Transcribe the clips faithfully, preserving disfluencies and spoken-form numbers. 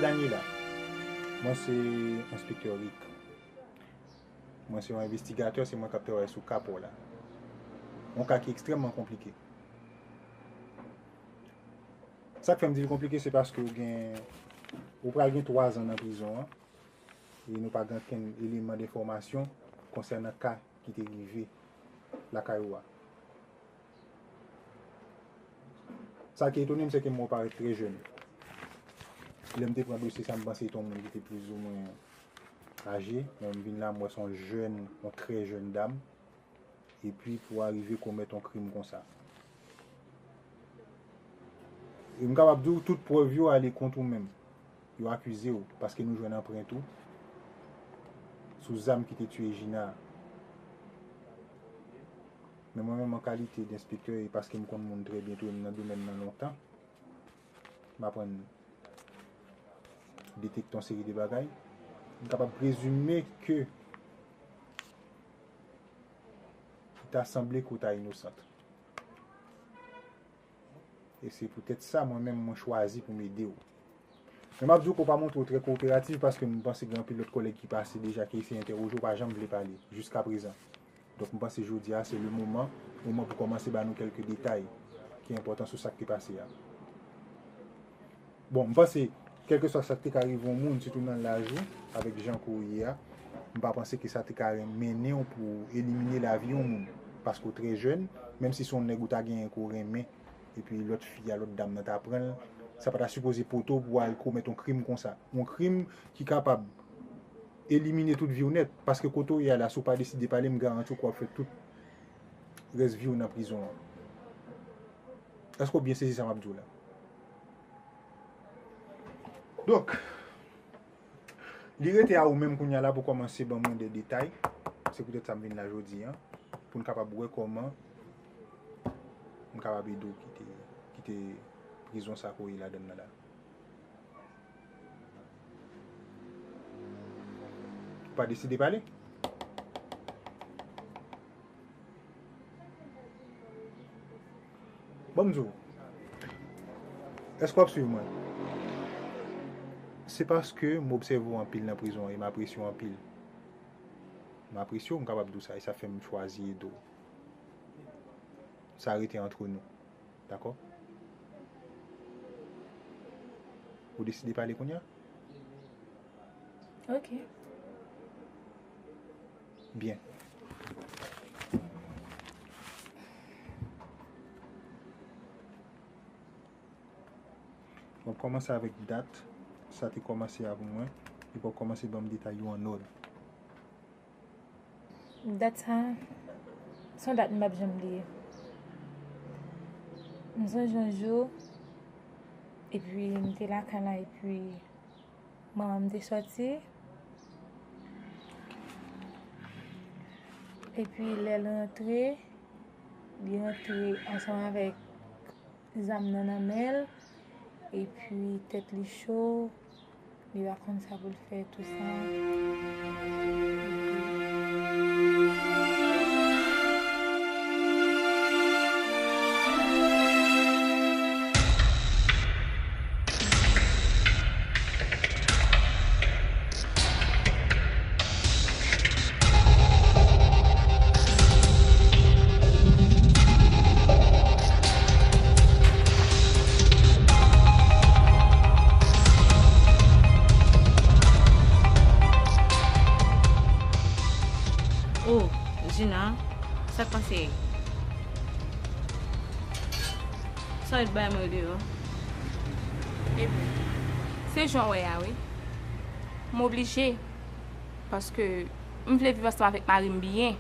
Daniela, mwen se enspektè Rick. Mwen se yon envestigatè, se mwen k ap travay sou ka pa w la. Yon ka ki ekstrèmman konplike. Sa k fè m di l konplike, se paske w gen, ou pral gen twa zan nan prizon an, e nou pa gen okenn eleman enfòmasyon konsènan ka ki te rive lakay ou a. Sa ki etone m, se ke m wè w parèt trè jèn. Lè m te pran dosye sa, m panse se te yon moun ki te plizoumwen aje, men m vin la, m wè se yon jèn, yon trè jèn dam. Epi pou w arive komèt yon krim konsa. E m kapab di w, tout prèv yo ale kont ou menm. Yo akize w, paske nou jwenn anprent ou sou zam ki te tiye Gina a. Men mwen menm, an kalite d enspektè, e paske m konn moun trè byen tou, e m nan domèn nan lontan, m aprann detekte yon seri de bagay, m kapab prezime ke li ta sanble ke w ta inosant. E se poutèt sa, mwen menm, mwen chwazi pou m ede w. Men m ap di w ke w pa montre w trè kowoperatif, paske m panse gen anpil lòt kòlèg ki pase deja, ki eseye entèwoje w, pa janm vle pale, jiskaprezan. Donk, m panse jodi a, se le moman, moman pou kòmanse ba nou kèlke detay ki enpòtan sou sa k te pase a. Bon, m panse, kèlkeswa sa k te ka rive yon moun, sitou nan laj ou, avèk jan ke w ye a, m pa panse ke sa te ka ren-, mennen w pou w elimine lavi yon moun. Paske w trè jèn, menm si se yon nèg ou ta genyen ke w renmen, epi lòt fi a, lòt dam nan ta pran l, sa pa ta sipoze pote w pou w al komèt yon krim konsa. Yon krim ki kapab elimine tout vi w nèt, paske kote w ye a la, si w pa deside pale, m garanti w ke w ap fè tout rès vi w nan prizon an. Èske w byen sezi sa m ap di w la? Donk, li rete a ou menm kounye a la pou kòmanse ban mwen de detay. Se poutèt sa m vin la jodi a, pou n kapab wè kòman m kapab ede w kite, kite prizon sa ke w ye ladann nan la. Ou pa deside pale? Bon, m di w, èske w ap swiv mwen? Se paske m obsève w anpil nan prizon an e m apresye w anpil. M apresye w, m kapab di w sa, e sa fè m chwazi ede w. Sa rete antre nou. Dakò? Ou deside pale kounye a? Ok. Byen. W ap kòmanse avèk dat. Sa te kòmanse avè mwen. Epi w ap kòmanse ban m detay yo an òd. Dat sa, se yon dat m p ap janm bliye. M sonje yon jou, epi m te lakay la, epi manman m te sòti. Epi lè l rantre, li rantre ansanm avèk zam nan nan men l, epi tèt li cho, li pa konn sa pou l fè, tou sa. Oh, Gina, sa k pase? Sa w ret bay mwen deyò? Epi, se jan w wè a, wi. M oblije. Paske m vle viv ansanm avèk mari m byen.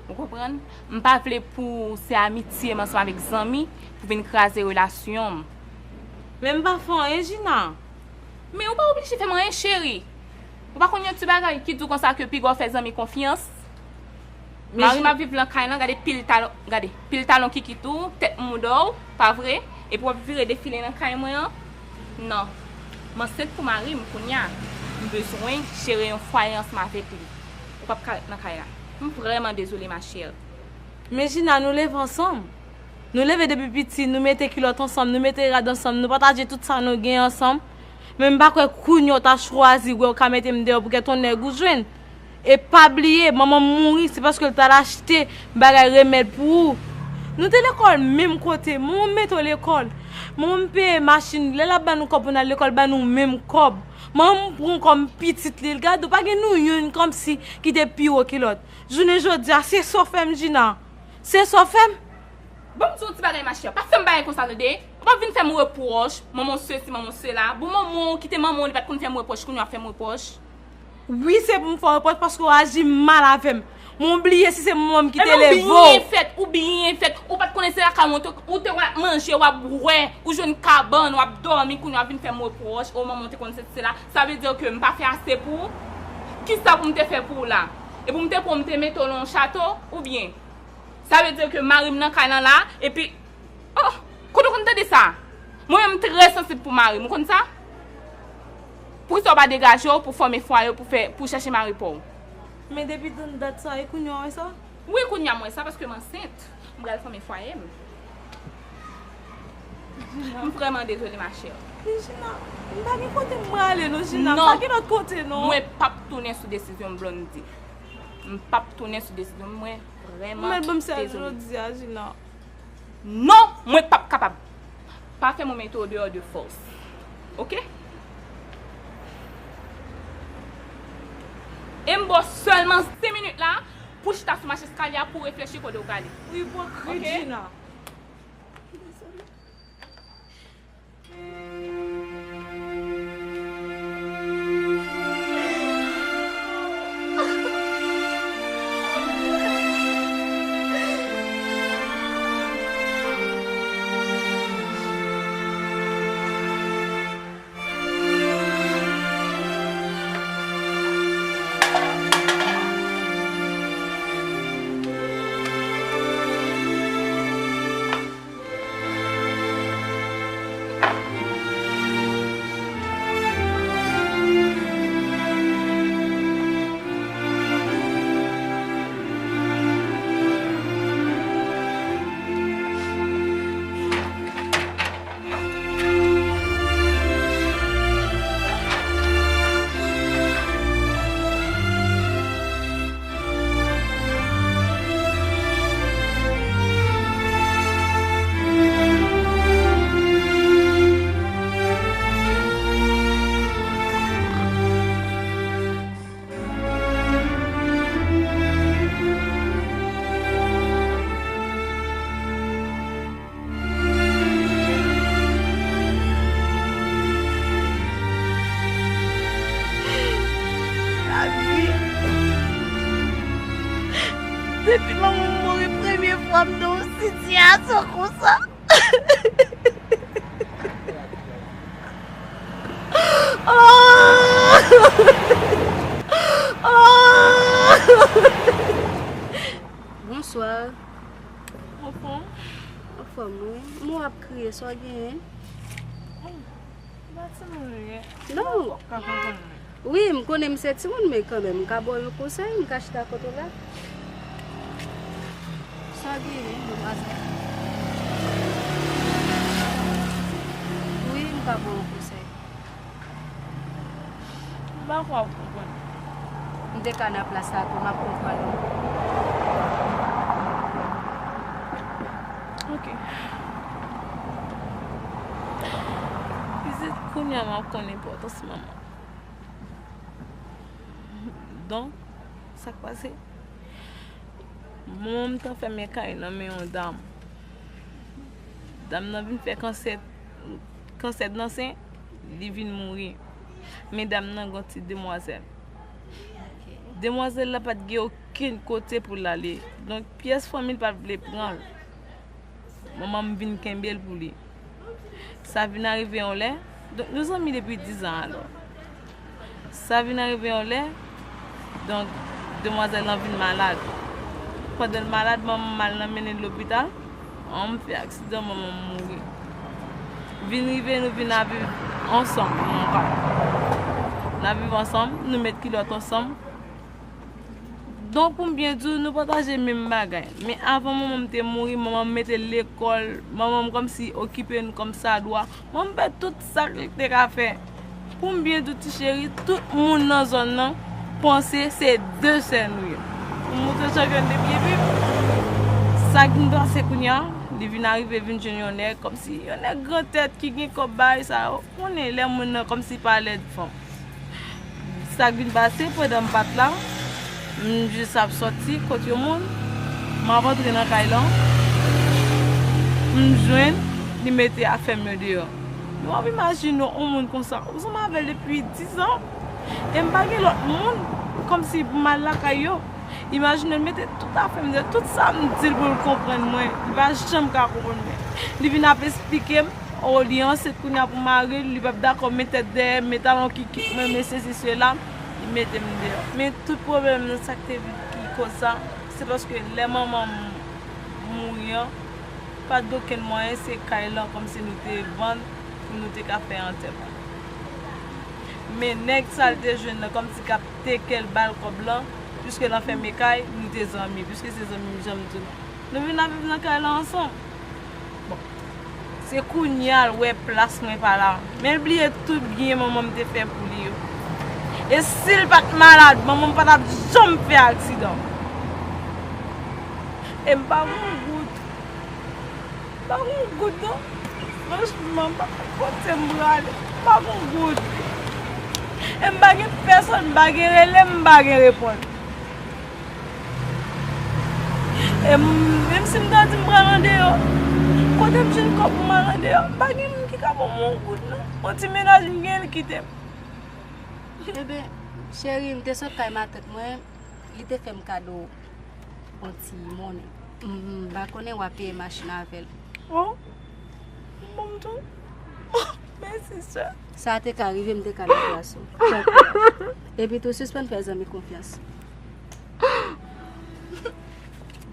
Ou konprann? M pa vle pou se amitye m ansanm avèk zanmi pou vin kraze relasyon m. Men m pa fè anyen, Gina. Men ou pa oblije fè m anyen, cheri. Ou pa konn yon ti bagay ki di w konsa ke piga w fè zanmi konfyans? Mari m ap viv lan kay lan, gade pil talon, gade, pil talon kikit ou, tèt mouda w, pa vre? Epi w ap vire defile nan kay mwen an? Non. M ansent pou mari m kounye a. M bezwen jere yon fwaye ansanm avèk li. Ou p ap ka ret nan kay la. M vrèman dezole, ma chère. Men Gina, nou leve ansanm. Nou leve depi piti, nou mete kilòt ansanm, nou mete rad ansanm, nou pataje tout sa nou gen ansanm. Men m pa kwè kounye a w ta chwazi wè w ka mete m deyò pou kèk yon nèg ou jwenn. E pa bliye, manman m mouri, se paske l t al achte bagay remèd pou ou. Nou te lekòl menm kote, manman m mete w lekòl. Manman m peye machin, lè l ap ba nou kòb pou n al lekòl, ba nou menm kòb. Manman m pran w kòm pitit li, l gade w, pa gen nou youn kòmsi ki te pi wo ke lòt. Jounen jodi a, se sa w fè m, Gina. Se sa w fè m. Bon, m di w yon ti bagay, machè. Pa fè m bagay konsa, tande. Ou p ap vin fè m repwòch, manman w sesi, manman w sela. Bon, manman w ki te manman w, li pa t konn fè m repwòch, kounye a w ap fè m repwòch. Wi, se pou m fè w repwòch paske w aji mal avè m. Men w bliye si se manman m ki te leve w. Ebyen, ou byen fèt, ou byen fèt. Ou pa t konnen se lakay mwen ou te, ou te w ap manje, w ap bwè, ou jwenn kabann, w ap dòmi, kounye a w ap vin fè m repwòch. O, manman w te konn sesi, sela. Sa vle di ke m pa fè ase pou ou? Kisa pou m te fè pou ou la? E pou m te pran w, m te mete w nan yon chato, oubyen? Sa vle di ke mari m nan kay lan la, epi, oh, kote w konn tande sa? Mwen menm, m trè sansib pou mari m, ou konn sa? Poukisa w pa degaje w pou fòme fwaye w, pou fè, pou chèche mari pa w? Men depi dan dat sa, e kounye a w wè sa? Wi, kounye a m wè sa, paske m ansent. M pral fòme fwaye m. M vrèman dezole, machè. Men Gina, m pa gen kote m prale non, Gina. M pa gen lòt kote non. Mwen p ap tounen sou desizyon m, Blondy. M p ap tounen sou desizyon m, mwen vrèman dezole. Ou mèt ban m sèvis jodi a, Gina. Non, mwen p ap kapab. Pa fè mwen mete w deyò de fòs. Oke? E m ba w sèlman senk minit la pou w chita sou mach eskalye a pou w reflechi kote w prale. Ou ipokrit, Gina. Lavi. Depi manman m mouri, premye fwa m nan yon sitiyasyon konsa. Oh! Oh! Bonswa. Anfòm? Anfòm, wi. Mwen w ap kriye, sa w genyen? Oh, m pa timoun, wi. Non. Ou ka konprann mwen. Wi, m konnen m se timoun, men kanmenm, m ka ba w yon konsèy, m ka chita kote w la. Sa w genyen, demwazèl? Wi, m ka ba w yon konsèy. M pa kwè w ap konprann. M te ka nan plas la tou, m ap konprann ou. Ok. Pitit kounye a m ap konn enpòtans manman. Donk, sa k pase? Manman m t anfème kay nan men yon dam. Dam nan vin fè kansè, kansè nan sen, li vin mouri. Men dam nan gon ti demwazèl. Demwazèl la pa t gen okenn kote pou l ale. Donk, pyès fanmi l pa t vle pran l. Manman m vin kenbe l pou li. Sa vin arive yon lè, donk nou zanmi depi diz an alò. Sa vin arive yon lè, donk, demwazèl lan vin malad. Pandan l malad, manman m al nan mennen l lopital, manman m fè aksidan, manman m mouri. Vin rive, nou vin ap viv ansanm, manman m pa. N ap viv ansanm, nou met kilòt ansanm. Donk, pou m byen di w, nou pataje menm bagay. Men avan manman m te mouri, manman m mete l lekòl, manman m kòmsi okipe n kòmsadwa. Manman m fè tout sa l te ka fè. Pou m byen di w, ti cheri, tout moun nan zòn nan panse se de sè nou ye. Pou m montre w sa ke n te byen viv. Sa k vin pase kounye a, li vin arive vin jwenn yon nèg, kòmsi yon nèg gran tèt ki gen kòb, bagay sa yo. Konnen lè moun nan kòmsi pa lèd fanm. Sa k vin pase, pandan m pa t la, m jis ap sòti kot yon moun, m ap antre nan kay lan, m jwenn li mete afè m yo deyò. Nou ap imajine w, yon moun konsa, ou ansanm avè l depi dizan, e m pa gen lòt moun, kòmsi pou m al lakay yo. Imajine l mete tout afè m deyò, tout sa m di l pou l konprann mwen, li pa janm ka konprann mwen. Li vin ap esplike m, o, li ansent kounye a pou mari l, li p ap dakò, men tèt dèyè, men talon ki kit mwen, men sesi sela, li mete m deyò. Men tout pwoblèm nan, sa k te vin ki koz sa, se paske lè manman m mouri an, pa t gen okenn mwayen, se kay lan kòmsi nou te vann pou nou te ka fè antèman. Men nèg sa l te jwenn nan, kòmsi k ap teke l ba l kòb lan, piske l anfème kay, nou te zanmi, piske se zanmi m, jan m di w. Nou vin ap viv nan kay lan ansanm. Bon, se kounye a l wè plas mwen pa la. Men l bliye tout byen manman m te fè pou li yo. E si l pa t malad, manman m pa t ap janm fè aksidan. E m pa gen yon goud. M pa gen yon goud, non. Franchman, m pa konn kote m prale. M pa gen yon goud. E m pa gen pèsonn, m pa gen rele, m pa gen reponn. E m, menm si m ta di m pral andeyò, kote m jwenn kòb pou m al andeyò? M pa gen moun ki ka ban m yon goud, non. Yon ti mennaj m gen, li kite m. Eben, cheri, m te sot kay matant mwen, li te fè m kado yon ti monnen. M pa konnen w a peye machin avè l. Oh, bon tou. Mèsi, sè. Sa te ka rive m, te ka nan plas ou. Epi tou, sispann fè zanmi konfyans.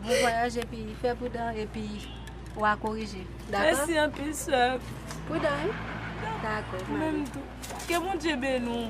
Bon vwayaj, epi fè pridan, epi w a korije. Dakò? Mèsi anpil, sè. Pridan, wi? Dakò, mami. Ou menm tou. Ke Bondye beni w.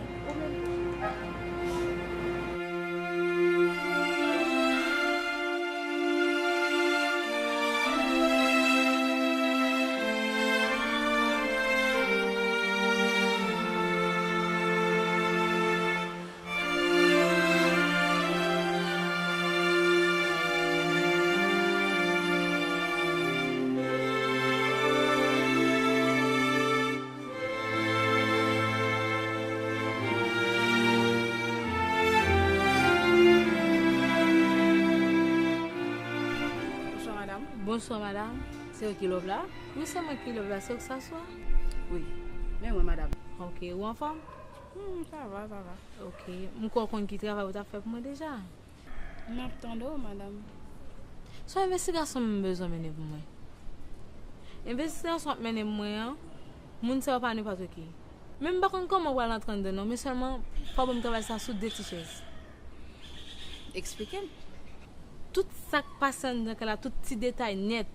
Bonswa, madanm. Bonswa, madanm. Se ou ki love la? Wi, se mwen ki love la. Se ou ki sa swa? Wi, men mwen, madanm. Ok, ou anfòm? Hmm, sa va, sa va. Ok, m kwè w konn ki travay ou t ap fè pou mwen deja. M ap tande w, madanm. Se yon envestigasyon m bezwen mennen pou mwen. Envestigasyon w ap mennen pou mwen an, moun sa yo pa nenpòt ki. Men m pa konn kòman w pral antre anndan non, men sèlman fò w ban m travay sa sou de ti chèz. Eksplike m. Tout sa k pase anndan kay la, tout ti detay nèt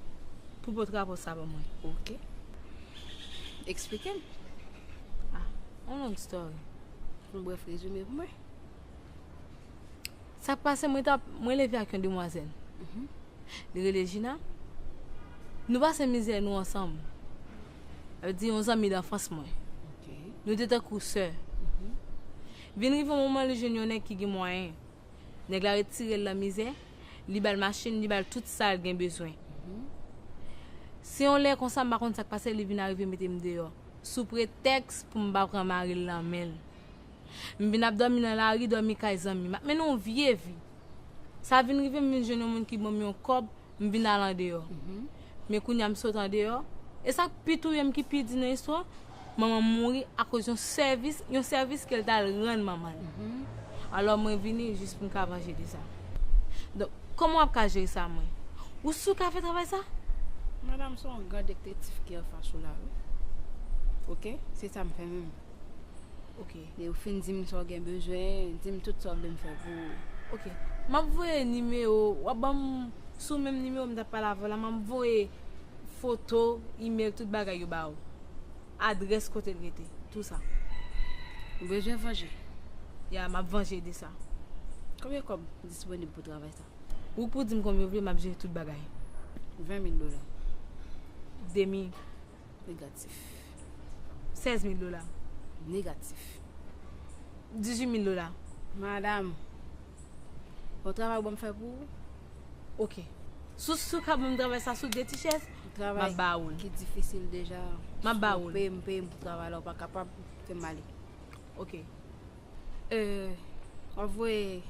pou pote rapò sa ban mwen. Ok. Eksplike m. Ah, yon long story. Yon brèf rezime pou mwen. Sa k pase, mwen t ap, mwen leve ak yon demwazèl. Mhm. Li rele Gina. Nou pase mizè nou ansanm. Sa vle di yon zanmi danfans mwen. Ok. Nou te tankou sè. Mhm. Vin rive yon moman li jwenn yon nèg ki gen mwayen. Nèg la retire l nan mizè, li ba l machin, li ba l tout sa l gen bezwen. Mhm. Se yon lè konsa, m pa konn sa k pase, li vin arive mete m deyò. Sou pretèks pou m pa pran mari l nan men l. M vin ap dòmi nan lari, dòmi kay zanmi. M ap mennen yon vye vi. Sa vin rive, m vin jwenn yon moun ki ban m yon kòb, m vin al andeyò. Mhm. Men kounye a m sot andeyò. E sa k pi touye m, ki pi di nan istwa, manman m mouri akoz yon sèvis, yon sèvis ke l t al rann manman l. Mhm. Alò mwen vini jis pou m ka vanje de sa. Donk, kòman w ap ka jere sa, mwen? Ou si w ka fè travay sa? Madanm, se yon gran detektif ki anfas ou la, wi. Ok? Se sa m fè menm. Ok. E ou fin di m sa w gen bezwen, di m tout sa w vle m fè pou ou. Ok. M ap voye nimewo, w ap ban m, sou menm nimewo m t ap pale avè w la, m ap voye foto, imèl, tout bagay yo ba ou. Adrès kote l rete, tou sa. Ou bezwen vanje? Ya, m ap vanje de sa. Konbyen kòb disponib pou travay sa? Ou k pou di m konbyen w vle, m ap jere tout bagay. Ven mil dola. De mil. Negatif. Sèz mil dola. Negatif. Dizuit mil dola. Madanm, yon travay ou ban m fè pou ou? Ok. Si w, si w ka ban m travay sa sou de ti chèz, m ap ba ou l. Travay ki difisil deja. M ap ba ou l. Si w peye m, peye m pou travay la, ou pa kapab, fè m ale. Ok. Euh, m ap voye,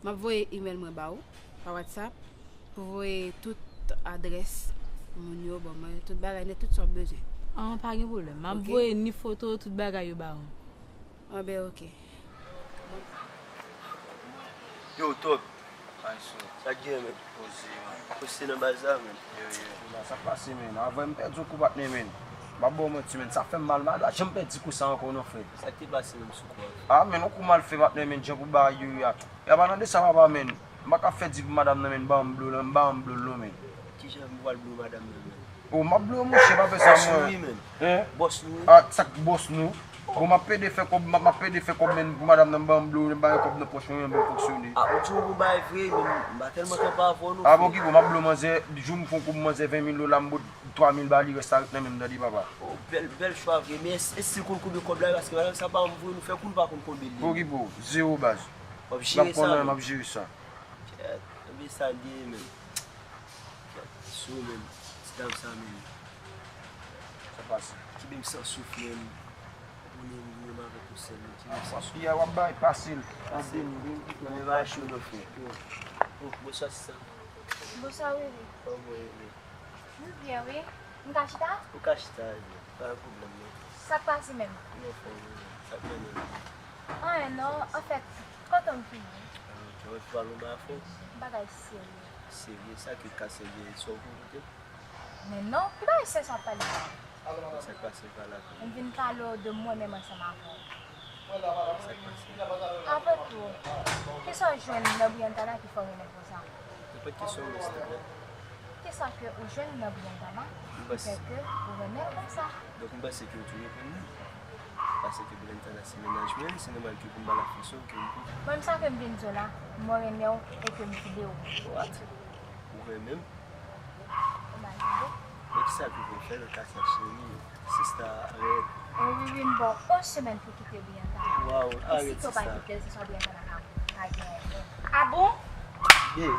m ap voye email mwen ba ou, pa WhatsApp, pou voye tout adrès moun yo ban mwen, tout bagay nèt, tout sa w bezwen. An, pa gen pwoblèm. M ap voye ni foto, tout bagay yo ba ou. Anben, ok. Yo, Top. Sa k gen, men? Poze, man. Poze nan baz la, men. Yo, yo. Sa k pase, men? Avè m pèdi yon kou, patnè, men. M pa ba w manti, men. Sa fè m mal, m pa janm pèdi kou sa ankò, non, frè. Sa k te pase, menm, sou kou a? A, men, yon kou mal fè, patnè, men. Jan pou bagay yo ye a. Y a pa nan de sa, papa, men. M pa ka fè di pou madanm nan, men. Ban m blo, non, ban m blo, non, men. Kijan m pral blo madanm nan, men? O, m ap blo, monchè, pa fè sa, mwen. Bòs nou, wi, men. Hein? Bòs nou, wi. A, sa k bòs nou? Bon, m ap pede fè kòb, m ap, m ap pede fè kòb, men pou madanm nan ban m blo, m ba yon kòb nan pòch mwen, yon bon fonksyone. A, ou di w gon bagay vre, men m pa tèlman kanpe avè w non, frè. A, bon, ki bon, m ap blo manzè, jou m fè yon kou pou manzè ven mil dola, m bout twa mil ba li, rès la ret nan men m, tande papa. O, bèl, bèl chwa vre, men èske, èske l konn konbyen kòb la ye, paske madanm sa pa m vre, nou fè kou nou pa konn konbyen l ye. Bon, ki bon, zewo baz. W ap jere sa, men. M ap jere sa. Kèt, men sa l ye, men. Kèt, sou, men. Ti dam sa, men. Sa pase. Kenbe m san souf, men. Ou ne m, ou ne m avèk ou sèl, men. Kenbe m san souf. Paske w ap bay, pase l. Pase l. Mwen va cho non, frè. Oh, bonswa, sista. Bonswa, Wiwi. Kòman w ye? M byen, wi. M ka chita? Ou ka chita, wi. Pa gen pwoblèm, non. Sa k pase menm? M anfòm, wi. Sa k mennen w? Anyen, non. Anfèt, kote w vini? Ah, ok. Ou anvi pale yon bagay avè m? Bagay serye. Serye? Sa ki ka serye? Sa w pou kote m? Men non, ki bagay serye sa w ap pale la? Sa k pase, pale avè m. M vin pale w de mwen menm ansanm avè w. Sa k pase? Apre tou, kisa w jwenn nan Brianna ki fè w renmen l konsa? Nenpòt kesyon, men, silvouplè. Kisa ke ou jwenn nan Brianna ki fè ke ou renmen l konsa? Donk, m panse ke ou tou reponn li. Paske Brianna se mennaj mwen, se nòmal ke pou m ba l afeksyon ke m pou. Mwen, sa ke m vin di w la, mwen renmen w e ke m vle w. What? Ou renmen m? Ou mal tande? Men kisa ke pou m fè nan ka sa, cheri? Sista rèd. Wi, wi, m ba w yon semèn pou kite Brianna. Waw, arèt, sista. E si ke w pa kite l, se swa Brianna ka, ka gen anyen. A bon? Ye.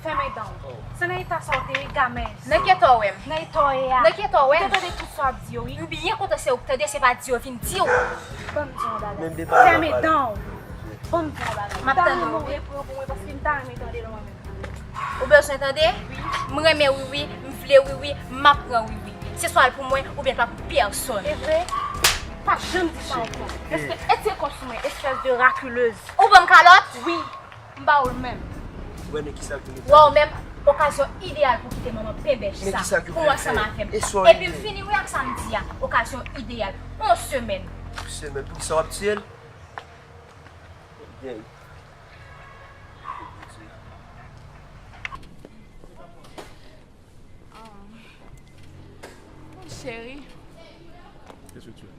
Fèmen dan w. Oh. Se nan eta sa w te ye, gamèz. Nan ki eta w wè m? Nan eta w ye a. Nan ki eta w wè m? Ou te tande tout sa w ap di yo, wi. M byen kontan se ou k tande, se pa di yo vin di w. Ban m di w yon bagay. Fèmen dan w. Ban m di w yon bagay. M ap tande w. Ou ta renmen w repran pou mwen, paske m ta renmen tande l mwen menm. Ou bezwen tande? Wi. M renmen Wiwi, m vle Wiwi, m ap pran Wiwi. Se swa l pou mwen, oubyen l pa pou pèsonn. E vre? Pa janm di sa ankò. Èske, èske kò sou mwen, espès de rakilez? Ou ban m kalòt? Wi. M ba w l menm. Ou wè nan kisa ke nou... Waw, menm okazyon ideyal pou kite manman penbèch sa pou w ansanm avè m. Epi m fini wi ak sa m di a. Okazyon ideyal. Yon semèn. Semèn? Poukisa w ap tiye l? Dèy. Cheri. Qu'est-ce que tu as?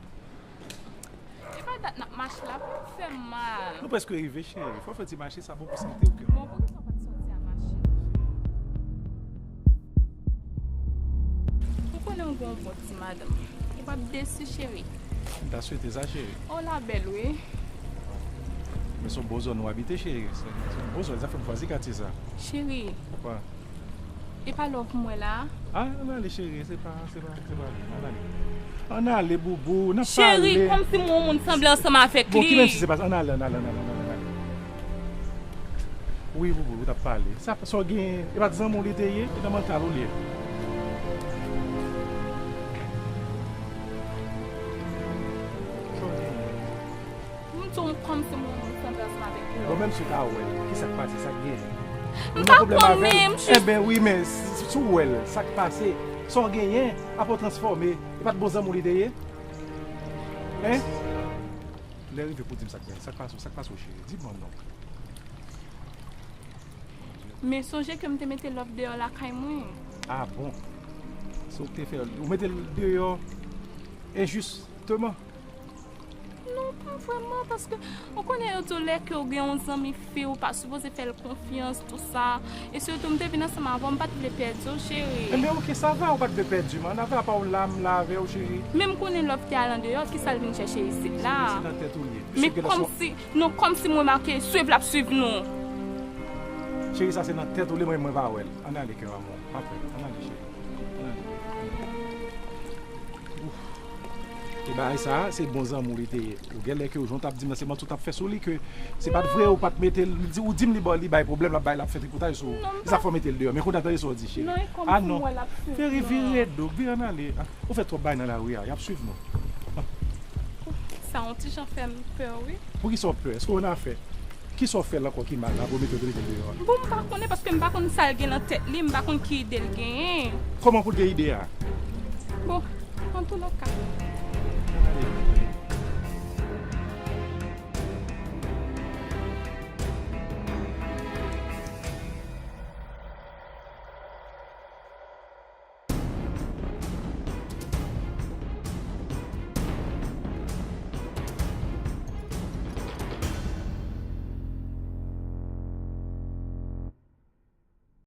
E pa dat n ap mache la, pou fè m mal. Nou prèske rive, cheri. Fò fè ti mache, sa bon pou sante w, kè. Bon, poukisa w pa t sòti a mache? Ou konnen w gen yon bon ti madanm. Ou p ap desi, cheri. M ta swete sa, cheri. O, la bèl, wi. Men se yon bon zòn ou abite, cheri. Se, se yon bon zòn. Sa fè m chwazi katye sa. Cheri. Kwa? E pa lè w pou mwen la? A, ann ale, cheri. Se pa, se pa, se pa. Ann ale. Ann ale, boubou. N ap pale. Cheri, kòmsi m wè yon moun sanble ansanm avèk li. Bon, ki menm si se pa sa? Ann ale, ann ale, ann ale, ann ale, ann ale. Wi, boubou, ou t ap pale. Sa, sa w genyen, e pa t zanmi w li te ye? E nan mantal ou li ye? Sa w genyen? M di w kòmsi m wè yon moun sanble ansanm avèk li. Bon, menm si w ta wè l, kisa k pase, sa k genyen? M pa konnen, m jis... Enben wi, men si, si w wè l, sa k pase, sa w genyen, apa w transfòme, e pa t bon zanmi w li te ye? Hein? Lè rive pou di m sa k genyen, sa k pase w, sa k pase w, cheri? Di m non. Men sonje ke m te mete lòf deyò lakay mwen. A bon? Se ou k te fè l, ou mete l deyò enjisteman? Non, Vrèman, paske ou konnen yo di w lè ke w gen yon zanmi fi, ou pa sipoze fè l konfyans, tou sa. E sitou, m te vin ansanm avè w, m pa t vle pèdi w, cheri. Ebyen, oke, sa va, ou pa t vle pèdi m. Ann avè, apa w la, m la avè w, cheri. Men m konnen love te al andeyò, kisa l vin chèche isit la? Se nan tèt ou l ye. Men kòmsi, non, kòmsi m remake, swiv l ap swiv nou. Cheri, sa se nan tèt ou l ye, mwen, mwen pa wè l. Ann ale, kè m, amò. Pa pè. Ann ale, cheri. Ann ale. Ouf. E bagay sa, se bon zanmi w li te ye. Ou genlè ke ou jan w t ap di m nan, se manti w t ap fè sou li, ke se pa t vre, ou pa t mete l, li di, ou di m li ba, li bay pwoblèm, l ap bay, l ap fè tripotay sou ou. E sa fè w mete l deyò. Men kounye a, tande sa w di, cheri. Non, e kòmsi m wè l ap swiv nou. Cheri, vire do, vire ann ale. Ah, ou fè twòp bagay nan lari a, y ap swiv nou. Sa yon ti jan fè m pè, wi. Poukisa w pè? Èske w nan afè? Kisa w fè l ankò ki mal la pou w mete l, mete l deyò a? Bon, m pa konnen paske m pa konn sa l gen nan tèt li, m pa konn ki ide l genyen. Kòman pou l gen ide a?